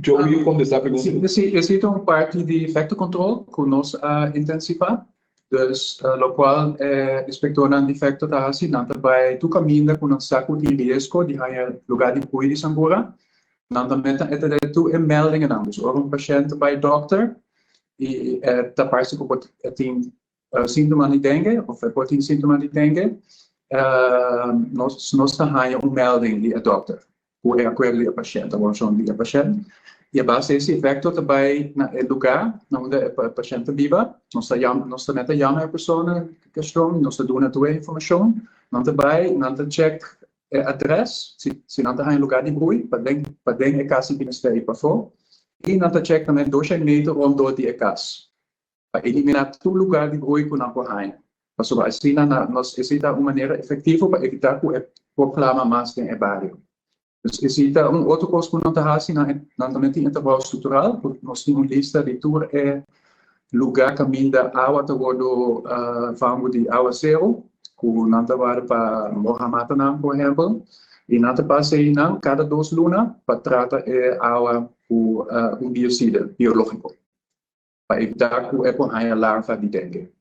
Joey, kontestá e pregunta. Si, esei ta un parti di vector control ku nos a intensivá. Dus lokual inspektornan di vector ta hasi, nan ta bai tur kaminda ku nan sa ku tin riesgo di haña lugá di brui di sangura. Nan ta meta e ta tur e meldingennan. Dus ora un pashènt bai dòkter i ta parse ku por tin síntoma di dengue òf e por tin síntoma di dengue, nos ta haña un melding di e dòkter ku e akuerdo di e pashènt, aborashon di e pashènt. I a base di esei vector ta bai na e lugá na unda e pashènt ta biba. Nos ta yama, nos ta meta yama e persona en kestion, nos ta duna tur e informashon. Nan ta bai, nan ta chèk e adrès, si nan ta haña lugá di brui paden, paden e kas di bienestar i pafó. I nan ta chèk tambe 200 meter rondó di e kas pa eliminá tur lugá di brui ku nan por haña. Pasobra asina na nos esei ta un manera efektivo pa evitá ku e por plama mas den e bario. Dus esei ta un otro kos ku nan ta hasi, nan nan tambe tin e trabou struktural, ku nos tin un lista di tur e lugá kaminda awa ta wòrdu fangu di awaseru, ku nan ta wòrdu pa moha matanan, por ehèmpel, i nan ta pasa einan kada 2 luna pa trata e awa ku un biosida biológiko, pa evitá ku e por haña larva di dengue.